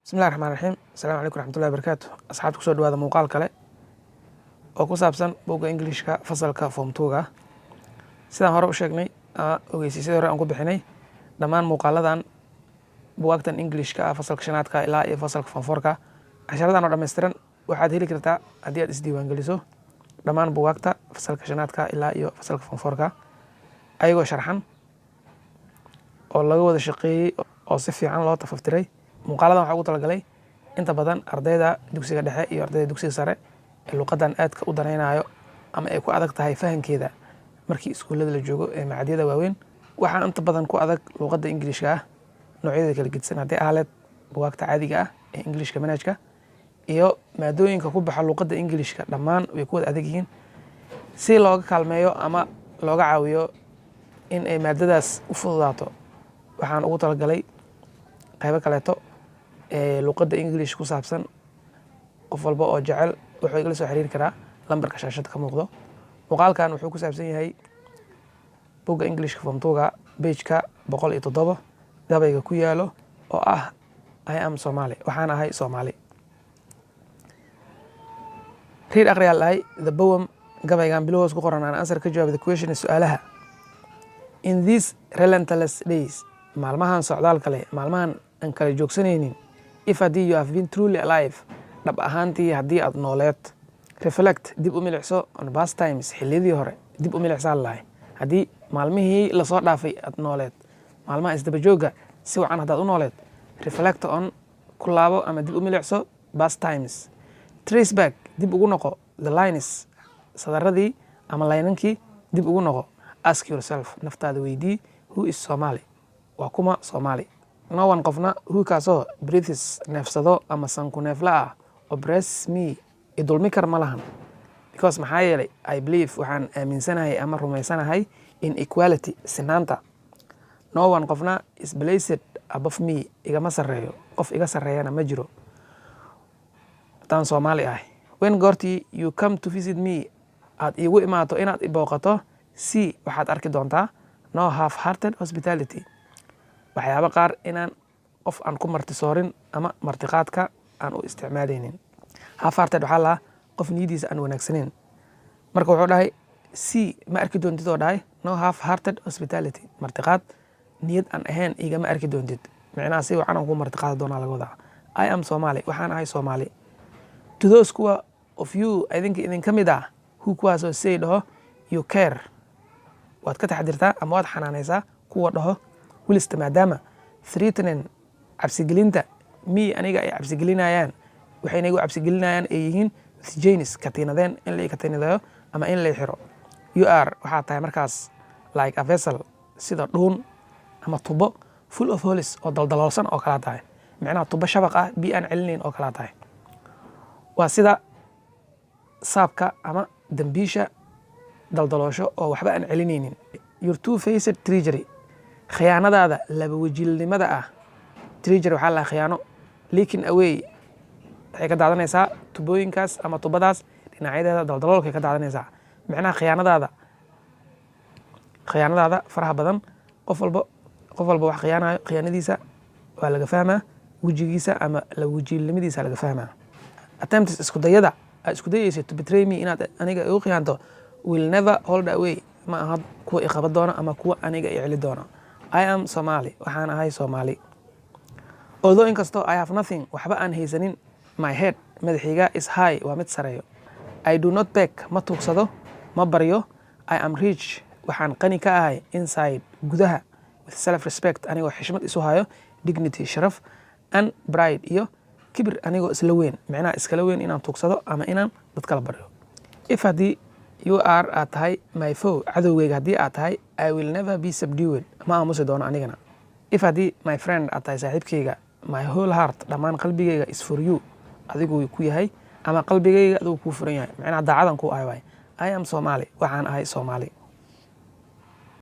Bismillahi raxmaan raxiim. Asalaamu calaykum raxmatullahi barakaatu. Asxaabta, kusoo dhawaada muuqaal kale oo ku saabsan buugga Englishka, fasalka form two-ga. Sidaan hore u sheegnay, ogeysiisyadii hore aan ku bixinay, dhammaan muuqaaladan bugaagtan Englishka ah, fasalka shanaadka ilaa iyo fasalka form four-ka, casharadan oo dhammaystiran waxaad heli kartaa haddii aad isdiiwaangeliso. Dhammaan bugaagta fasalka shanaadka ilaa iyo fasalka form four-ka, ayagoo sharxan oo laga wada shaqeeyey oo si fiican loo tafaftiray. Muuqaaladan waxaa ugu talagalay inta badan ardayda dugsiga dhexe iyo ardayda dugsiga sare ee luqadan aadka u danaynayo ama ay ku adag tahay fahankeeda. Markii iskuullada la joogo ee macadyada waaweyn, waxaa inta badan ku adag luqadda Ingilishka ah noocyadeeda kala gedisan, haddii ahleed bugaagta caadiga ah ee Ingilishka, manhajka iyo maadooyinka ku baxa luqadda Ingilishka, dhammaan way ku wada adag yihiin. Si looga kaalmeeyo ama looga caawiyo in ay maadadaas u fududaato, waxaan ugu talagalay qaybo kaleeto ee luqadda English ku saabsan. Qof walba oo jecel wuxuu igala soo xiriiri karaa lambarka shaashada ka muuqdo. Muuqaalkan wuxuu ku saabsan yahay bugga Englishka form two-ga, page-ka 107, gabayga ku yaalo oo ah "I am Somali", waxaan ahay Soomaali. "Read", aqriyaa lahay, "the poem", gabaygan below, hoos ku qoran, "and answer", ka jawaab, "the question", su-aalaha. "In these relentless days", maalmahan socdaal kale, maalmahan aan kala joogsanaynin. "If", haddii, "you have been truly alive", dhab ahaantii haddii aad nooleed. "Reflect", dib u milicso, "on past times", xilliyadii hore dib u milicsaa lahay. Haddii maalmihii lasoo dhaafay aad nooleed, maalmaha isdaba joogga si wacan haddaad u nooleed, "reflect on", ku laabo ama dib u milicso, "past times". "Trace back", dib ugu noqo, "the lines", sadaradii ama laynankii dib ugu noqo. "Ask yourself", naftaada weydii, "who is Somali?" Waa kuma Soomaali? "No one", qofna, "who", kaasoo, "breathes", neefsado ama sanku neefla ah, "oppress me", idulmi kar ma lahan. "Because", maxaa yeelay, "I believe", waxaan aaminsanahay ama rumaysanahay, "in equality", sinaanta. "No one", qofna, "is placed above me", igama sarreeyo, qof iga sarreeyana ma jiro haddaan Soomaali ahay. "When", goortii, "you come to visit me", aad iigu imaato inaad ibooqato, "see", waxaad arki doontaa, "no half hearted hospitality", waxyaabo qaar inaan qof aan ku martisoorin ama martiqaadka aan u isticmaalaynin. Half hearted waxaa lahaa qof niyadiisa aan wanaagsaneyn. Marka wuxuu dhahay, "see", ma arki doontid oo dhahay, "no half hearted hospitality", martiqaad niyad aan ahayn igama arki doontid. Micnaha si wacan aan ku martiqaadi doonaa laga wadaa. "I am Somali", waxaan ahay Soomaali. "To those", kuwa, "of you", idinka idinka mid ah, "who", kuwaasoo, "say", dhaho, "you care", waad ka taxdirtaa ama waad xanaanaysaa, kuwa dhaho, "whilst", maadaama, "threatening", cabsigelinta, "me", aniga ay cabsigelinayaan, waxayna igu cabsigelinayaan ay yihiin, "with chains", katiinadeen, in la katiinadeeyo ama in la xiro. "You are", waxaa tahay markaas, "like a vessel", sida dhuun ama tubo, "full of holes", oo daldaloolsan oo kalaa tahay. Micnaha tubo shabaq ah, biyo aan celinayn oo kalaa tahay. Waa sida saabka ama dambiisha daldaloosho oo waxba aan celinaynin. "Your two faced treachery", khiyaanadaada laba wajilnimada ah. Treachery waxaa lahaa khiyaano. "Leaking away", waxay ka daadanaysaa tubooyinkaas ama tubadaas dhinacyadeeda daldaloolkay ka daadanaysaa. Micnaha khiyaanadaada faraha badan, qof walba wax khiyaanayo, khiyaanadiisa waa laga fahmaa wejigiisa ama laba wajiilnimadiisa laga fahmaa. "Attempts", isku dayada aad isku dayaysa, "to betray me", inaad aniga igu khiyaanto, "will never hold away", ma aha kuwa i qaban doona ama kuwa aniga i celi doona. "I am Somali", waxaan ahay Soomaali. "Although", inkastoo, "I have nothing", waxba aan haysanin, "my head", madaxayga, "is high", waa mid sareeyo. "I do not beg", ma tuugsado, ma baryo. "I am rich", waxaan qani ka ahay, "inside", gudaha, "with self respect", anigoo xishmad isu hayo, "dignity", sharaf, "and pride", iyo kibir, anigoo isla weyn. Micnaha iskala weyn inaan tuugsado ama inaan dad kala baryo. "If", haddii, "you are", aad tahay, "my foe", cadowgeyga haddii aad tahay, "I will never be subdued", ma aamusi doono anigana. "If", haddii, "my friend", aad tahay saaxiibkeyga, "my whole heart", dhammaan qalbigeyga, "is for you", adigu ku yahay ama qalbigeyga adigu kuu furan yahay. Micnaha daacadan ku ahay waay. "I am Somali", waxaan ahay Soomaali.